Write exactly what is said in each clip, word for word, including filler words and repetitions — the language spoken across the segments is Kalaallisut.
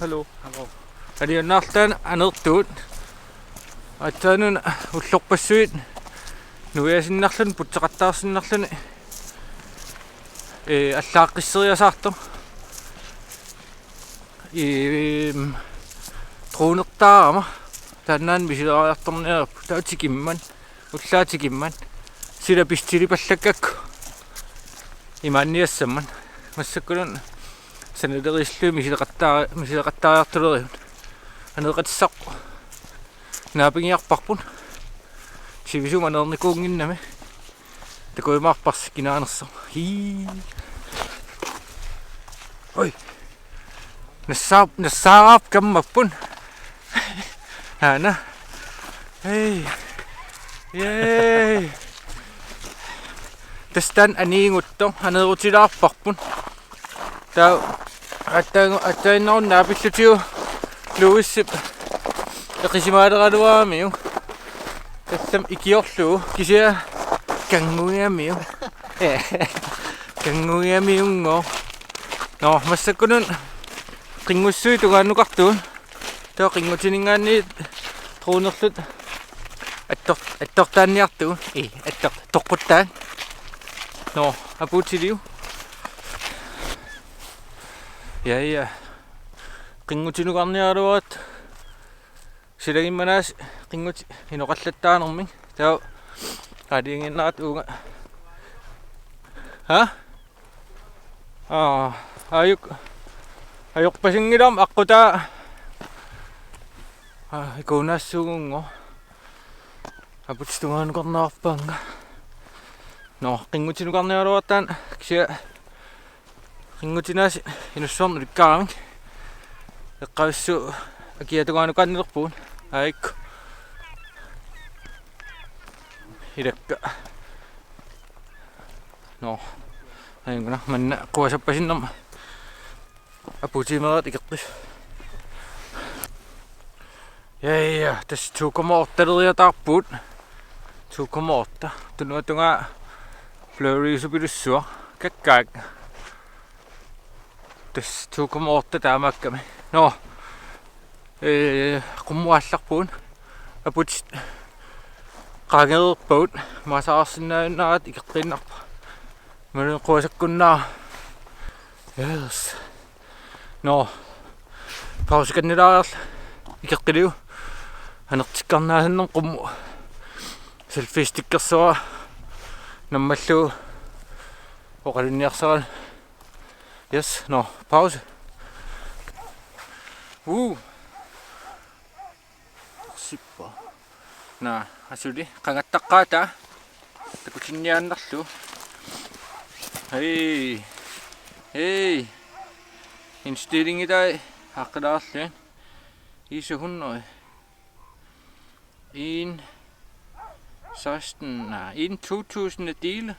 Hallo. Hallo. Aliannaartaan aneertugut. Aatsaannguaq ullorpassuit nuiasinnarluni putseqattaarsinnarluni, ee, allaaqqisseriasaartoq. Ee, dronertaarama taannaana misileriartorniarput, taava tikimmat, ullaaq tikimmat, sila pissusipallakkakku imaanniassammat. Massakkulluunniit sanileriilluni misileqattaa-, misileqattaariartulerigut. Aneeqatissarput naapigiarparput. Sivisuumik aneernikuunnginnami. Takujumaarparsi kinaanersoq. Hii. Oj. Nassaap-, nassaaraap kammapput. Aana. Hei. Yay. Tassa taanna aniiguttoq, aneerutilaarparput. Taava aatsaangu-, aatsaannguarnut aapillutigu Louisip eqisimaaleraluaramiuk. Tassami ikiorlugu kisianni kannguigamiuk. Kannguigamiunngooq. Nå, massakkulluunniit qinngussuit tungaannukartugut. Taava qinngutininngaanniit dronerluta attor-, attortaanniartugut. Ii, attor-, toqquttaaq. Nå, apuutiliu. Ja, ja. Qinngutinukarniaraluarput. Silagimmanaasiit qinngutit inoqallattaanermik. Taava aalajangiinnarluta uunga. Ha? Aa, ajuk. Ajorpasinngilarmi aqqutaa. Aa, ikuunaassuugunngooq. Aputit tungaannukarniarpaannga. Nå, qinngutinukarniaraluarput taanna, kisianni qinngutinaasiit inussuarnut ulikkaaramik. Eqqaassuunga akia tungaannukaannilerpugut. Aajuku. Ilakka. Nå. Aajuna manna quasappasinnarmat. Apuutiimeerat ikeqqis. Ja, ja, tassa to komma otte-leriataarpugut. To komma otte. Tunuatungaa blurry-supilussuaq. Kakkaak. Tassa to komma otte taamaakkami. Nå. Ee, qummut aallarpugut. Aputit qaangereerpagut. Maasaqarsinnaajunnaarluta ikeqqiinnarpoq. Imaluunniit quasakkunnaaq. Yes. Nå. Pausikannilaariarluta ikeqqiliuk. Anertikkarnaasannermik qummut. Selfie-stikkersora. Nammallugu. Oqalunniarsaralugu. Yes, nå. Pause. Uu. Sippa. Naa, asuli qangattaqqaataa. Takutinniaannarlugu. Hej. Hej. Indstillingitai aaqqilaarlugit. I syv hundrede. En seksten, nej, en to tusind dele.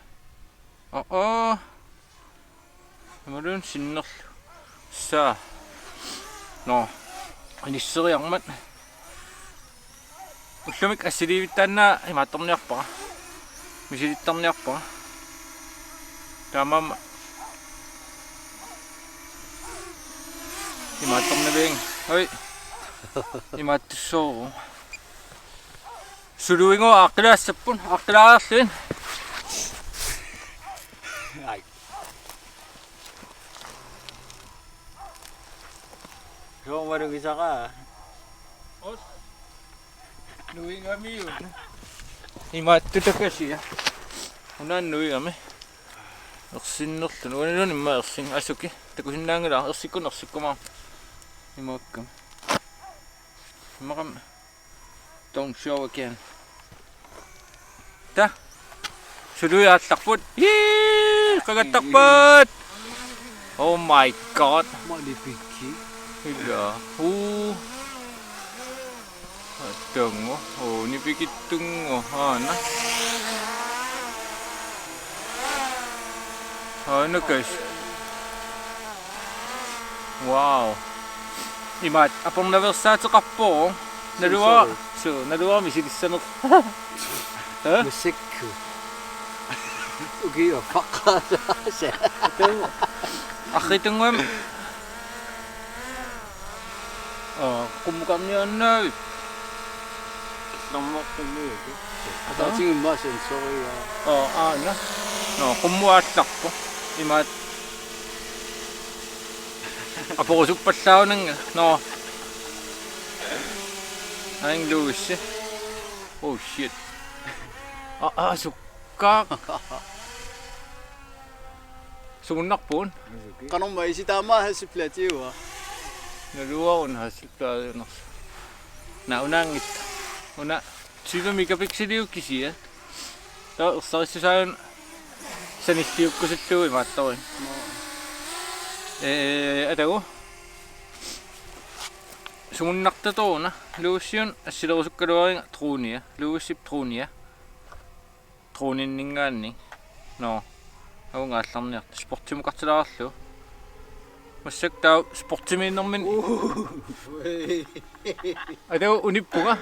Åh, åh. Imaluunniit sinnerlugu. Saa. Nå. Inisseriarmat. Ullumikkut assiliivittaannaa imaattorniarpara. Misilittarniarpara. Taamaammat. Imaattorniarpara. Oj. Imaattussoorujuk. Suluinngooq aaqqilaassapput, aaqqilaariarlugit. Ai. Sooq malugisaqaa? Os. Nuigamiuk. Imaattutakasiaq. Una nuigami. Ersinnerluni. Uaniluunniit immaqa ersin asuki. Takusinnaanngilara ersikkunik ersikkumaarpoq. Imaakkami. Immaqa. Don't show again. Ta. Suluiaallarput. Yee, qangattarput. Oh my god. Mali pikki. Ila. Uu. Atungu. Oh, nipikittungu. Aana. Aana kas. Wow. Imaat apornaveersaateqarpoq. Naluara. Suu, naluara misilissaneq. Ha? Massakkut. Ukiup faqqaasa. Arritunnguamik. Aa, qummukarniaannaavippoq. Tammartummiuku. Ataatigut immaqa sensoria. Aa, aana. Nå, qummuaallarpoq. Imaat. Aporusuppallaarunanga. Nå. Aing Louis. Oh shit. Aa, aa, sukkaaq. Sumunnarpugut? Qanormaa isi taama hasselbladtiua? Naluara una hasselbladtiunersoq. Naa unaanngitsoq. Una tyve megapixeliuvoq kisianni. Taava ersarissusaajuna sanilliukkusullugu imaattoq. Ee, atagu. Sumunnartatoq una. Louisiuna assilerusukkaluariga dronia. Louisip dronia. Droninninngaanniit. Nå. Aunga aallarniarta. Sportimukartilaarlugu. Massakkut taava sportimiinnermini. Atagu unippunga.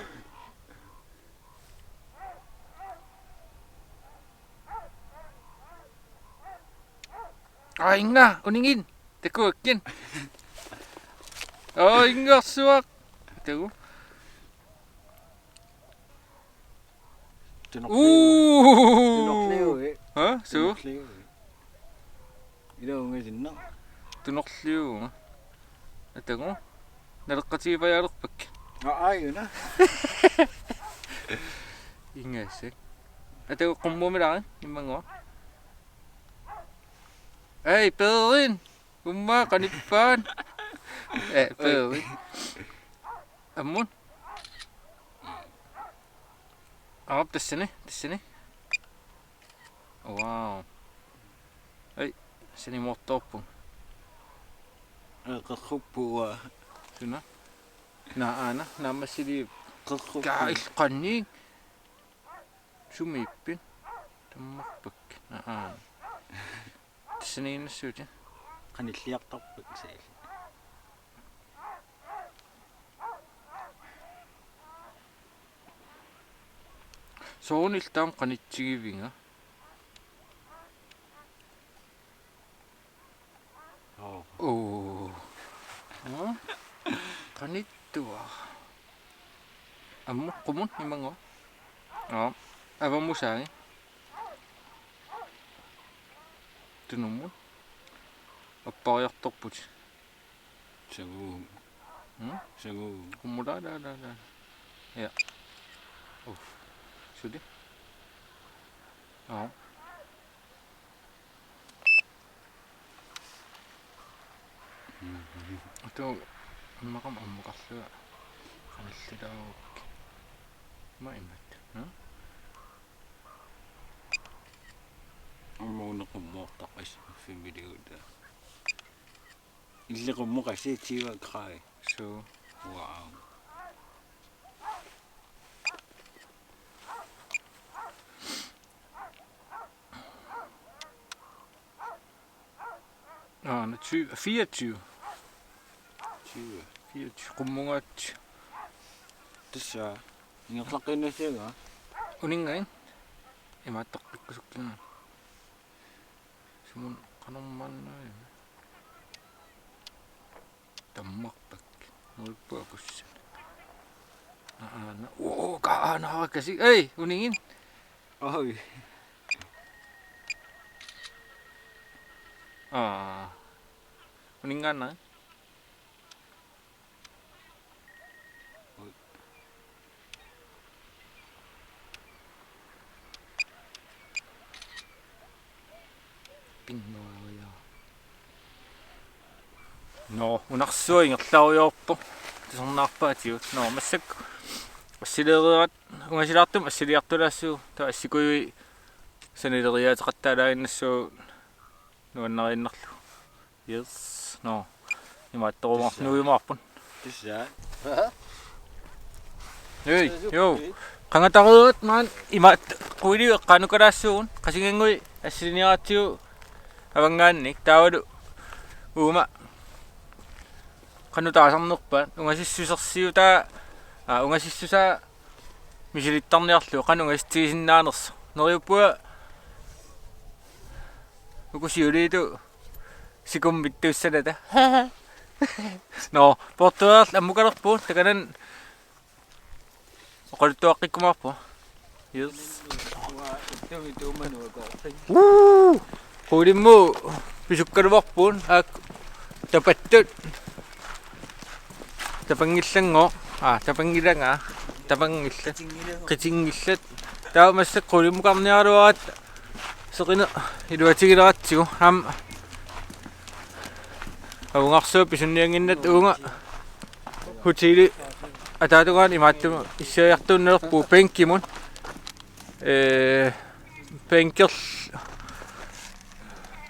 Aa, inga, uningin. Takuakkit. Aa, ingarsuaq. Taku. Tunorliu. Uu. Tunorliu, eh. Ha? Suu? Tunorliu, eh. Ila ungasinna. Tunorliu. Atagu. Naleqqatigipajaalerpakka. Aa, aajuna. Ingasak. Atagu qummumilaaruk, immannguaq. Ei, peerin. Umma qanippaat. Eh, peerin. Ammut. Aap, tassani, tassani. Wow. Ei, sani moortoorput. Ee, qerruppuua. Suna? Naa, aana, naammassiliip. Qerruppu. Kaa, ilqanniik. Sumiippit? Tammarpakka. Naa, aana. Tassaniinnassuutit. Qanilliartorput saal. Soorunami taama qanitsigivinga. Oo. Oo. Aa? Qanittuaq. Ammut, qummut, immannguaq. Aa. Avammut saagit. Tunummut. Appariartorputit. Sagu. Hmm? Sagu. Qummut, la, la, la, la. Ja. Oh. Suli. Aa. Atu, immaqa ammukarlunga qanillilaaruk. Ima imatut, hm? Aamma una qummuartaq assiliuta. Illit qummukarsi tyve grader. Suu. Wow. Aa, nå, tyve, fireogtyve. Tyve. Fireogtyve, qummugaat. Tassa. Ingerlaqqinnassianga. Uninngaanniit. Imaattoqqikkusukkiga. Sumut qanormaanna. Tammarpakka. Nuippu akussan. Aana. Oo, ka aana kasi. Ei, uningin. Oi. Aa. Uningaana. Pinngoriaa. Nå, unarsuaq ingerlarujoorpoq. Tusarnaarpaatigut. Nå, massakkut. Assiliireerat, ungasilaartumik assiliartulaassuugut. Taava assikujui sanileriaateqattaalaaginnassuugut nuannariinnarlugu. Yes. Nå. Imaattorumaar-, tassa. Nuimaarput. Tassa. Hej, jo. Qangatareerat maani imaat quiliu eqqaanukalaassuugut. Qasingannguit assiliniaratsigu avanngaannik taavalu uuma qanoq taasarnerpaat ungasissusersiutaa, aa, ungasissusaa misilittarniarlugu qanoq ungasitsigisinnaanersoq. Neriuppunga uku siuliitut sikummittuussanata. Nå, portuaarl ammukalerpu, takanna oqaluttuaqqikkumaarpu. Yes. Woo! Qulimut pisukkaluarput, aak tapattut. Tapanngillanngooq, aa, tapanngilanga, tapanngillat. Qitinngillat. Taava massakkut qulimukarniaraluaratta seqineq iluatigileratsigu, aamma avungarsuaq pisunniannginnatta, uunga hoteli ataatungaani imaattumut issiajartuunnalerpugut bænkimut. Ee, bænkerl-,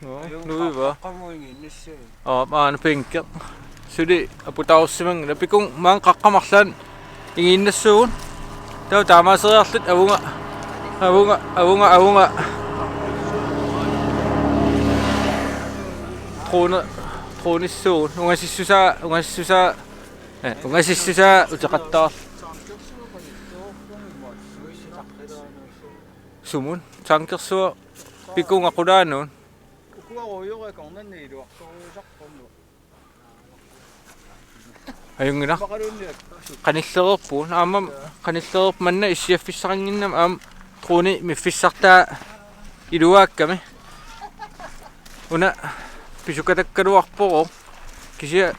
nå, nuiva. Aa, maani bænki. Suli aputaarussimanngilaq, pikkunga maanga qaqqami arlaanni igiinnassuugut. Taava taamaaseriarluta avunga, avunga, avunga, avunga. Drone, dronissuugut. Ungasissusaa, ungasissusaa, ee, ungasissusaa uteqattaarluta. Sumut? Tankersuaq pikkunga qulaanut. Ajunngilaq. Qanillereerpugut. Aamma qanillereerpugut manna issiaffissaqannginnama aamma drone miffissartaa iluaakkami. Una pisukatakkaluarpoq. Kisianni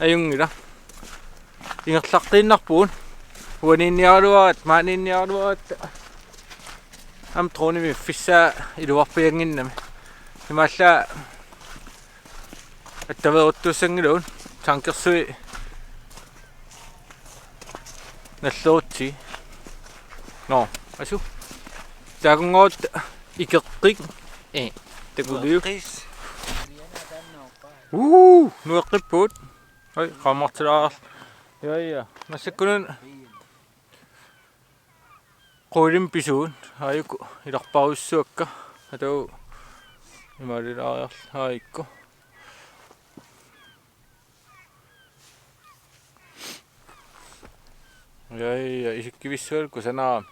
ajunngilaq. Ingerlaqqiinnarpugut. Uaniinniaraluaratta, maaniinniaraluaratta. Aamma drone miffissaa iluarpiannginnami. Imaallaat attaveeruttuussanngilagut, tankersui nallerutsigit. Nå, asu. Taakunngoruit ikeqqik. Ee, takuliuk. Uu, nueqqippugut. Oj, qaammartilaarlugu. Ja, ja. Massakkununa qulimut pisugut. Aajuku ilarparujussuakka. Atu imaalilaariarlugu. Aajuku. Ja, ja, isikkivissuaq kusanaq.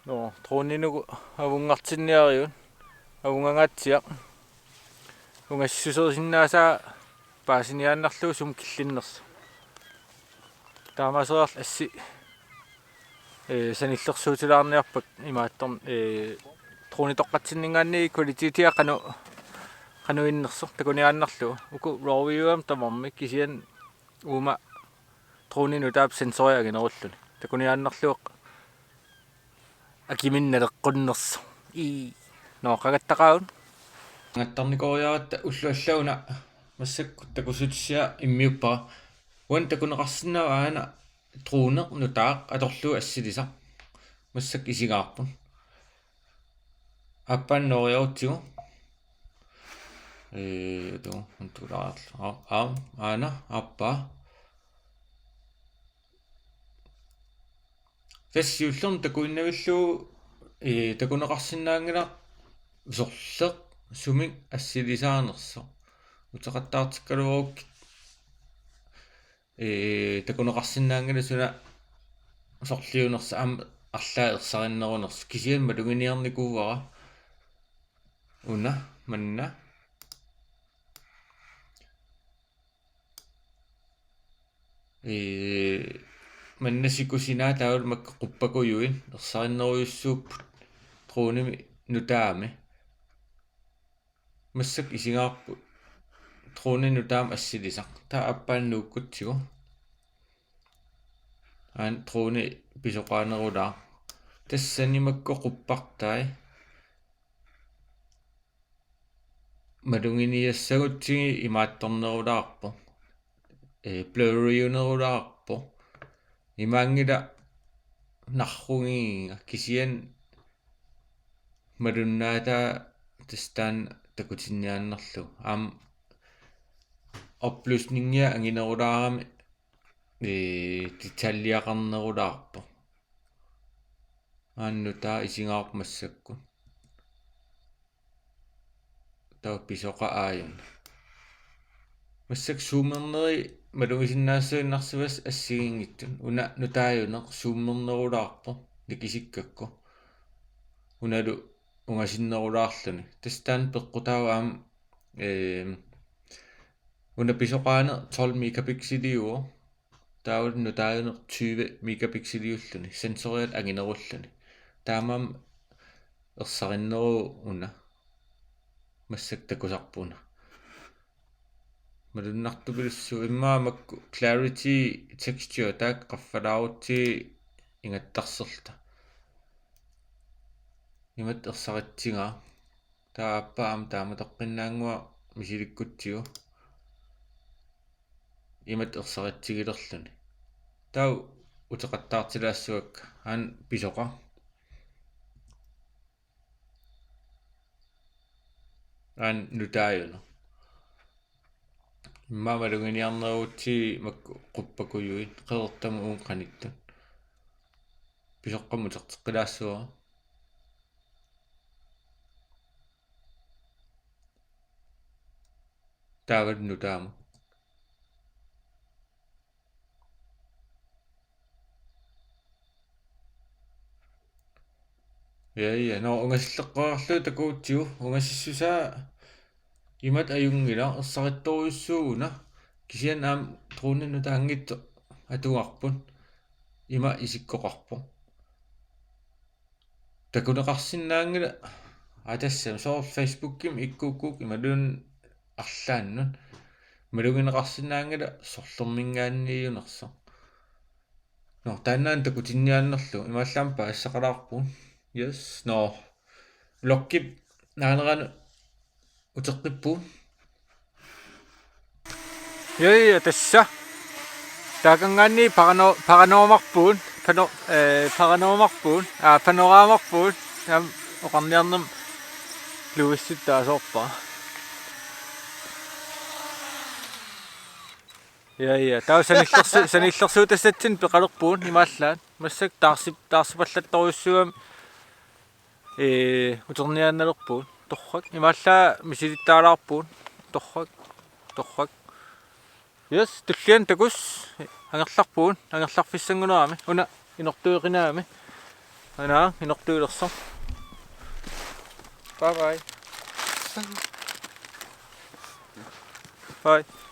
Nå, dronit uku avungartinniarigut, avungangaatsiaq. Ungasissuserisinnaasaa paasiniaannarlugu sumut killinnersoq. Taamaaseriarluta assi, ee, sanillersuutilaarniarpakka imaattorn-, ee, dronitoqqatsinninngaanniit qualitetia qanoq, qanoq innersoq takuniaannarlugu. Uku raw-viewimik tamarmik, kisianni uuma dronit nutaap sensoria anginerulluni. Takuniaannarlugu akimik naleqqunnersoq. Ii. Nå, qangattaqaagut. Qangattarnikoriaratta ullut allat una massakkut takussutissaq immiuppara. Uani takuneqarsinnaavoq aana drone nutaaq atorlugu assilisaq. Massakkut isigaarput. Aappaa nooriarutsigu. Ee, tu, tu, aa, aa, aana, aappaa. Tassa siullermik takuinnavillugu, ee, takuneqarsinnaanngilaq sorleq sumik assilisaanersoq. Uteqattaartikkaluarukkit, ee, takuneqarsinnaanngilaq suna sorliunersoq aamma arlaat ersarinnerunersoq. Kisianni maluginiarnikuuara una manna. Ee, manna sikusinaat taavalu makku quppakujuit ersarinnerujussuupput dronimi nutaami. Massakkut isigaarput drone nutaamik assilisaq. Taava aappaa nuukkutsigu. Aana drone pisoqaanerulaaq. Tassani makku quppartai. Maluginiassagutsigit imaattornerulaarpoq. Ee, blurryunerulaarpoq. Imaanngilaq narrugigiga kisianni malunnaataa tassa taanna takutinniaannarlugu. Aamma opløsningia anginerulaarami, ee, detaljeqarnerulaarpoq. Aana nutaaq isigaarput massakkut. Taava pisoqaq aajuna. Massakkut zoomernerit malugisinnaassagunarsimasut assigiinngitsut. Una nutaajuneq zoomernerulaarpoq nikisikkakku. Unalu ungasinnerulaarluni. Tassa taanna peqqutaavoq aamma, ee, Una pisoqaaneq tolv megapixeliuvoq. Taavalu nutaajuneq tyve megapixeliulluni. Sensoriat anginerulluni. Taamaammat ersarinneruvoq una. Massakkut takusarput una. Malunnartupilussuaq immaqa makku clarity texture taakku qaffalaarutsigit ingattarserluta. Imatut ersaritsigaaq. Taava aappaa aamma taamatoqqinnaannguaq misilikkutsigu. Imatut ersaritsigilerluni. Taava uteqattaartilaassavakka aana pisoqaq. Aana nutaajuneq. Immaqa maluginiarnerugutsigit makku quppakujuit qeqertamut uunga qanittut. Pisoqqamut uterteqqilaassavara. Taavalu nutaamut. Ja, ja, nå, ungasisseqqaarlugu takugutsigu, ungasissusaa imatut ajunngilaq, ersarittorujussuuvoq una, kisianni aamma dronen nutaanngitsoq atugarput, ima isikkoqarpoq. Takuneqarsinnaanngilaq, aa, tassami soorlu Facebookimi ikkukkukku imaluunniit arlaannut. Malugineqarsinnaanngilaq sorlerminngaanniiunersoq. Nå, taannaana takutinniaannarlugu, imaallaat paasisaqalaarpugut. Yes, nå. Vloggip naaneranut uteqqippugut. Ja, ja, tassa. Taakanngaanniit parano-, paranormarpugut, pano-, eh, paranormarpugut, aa, panoramarpugut, aamma oqarniarnermut Louisip taasoorpara. Ja, ja, taava sanillersu-, sanillersuutassatsinnut peqalerpugut imaallaat. Massakkut taarsip-, taarsipallattorujussuugami ee, uterniaannalerpugut. Torrak. Imaallaat misilittaalaarpugut. Torrak. Torrak. Yes, tulliani takuss. Angerlarpugut. Angerlarfissanngulerami. Una inortueqinaagami. Una inortuilersoq. Bye bye. Bye.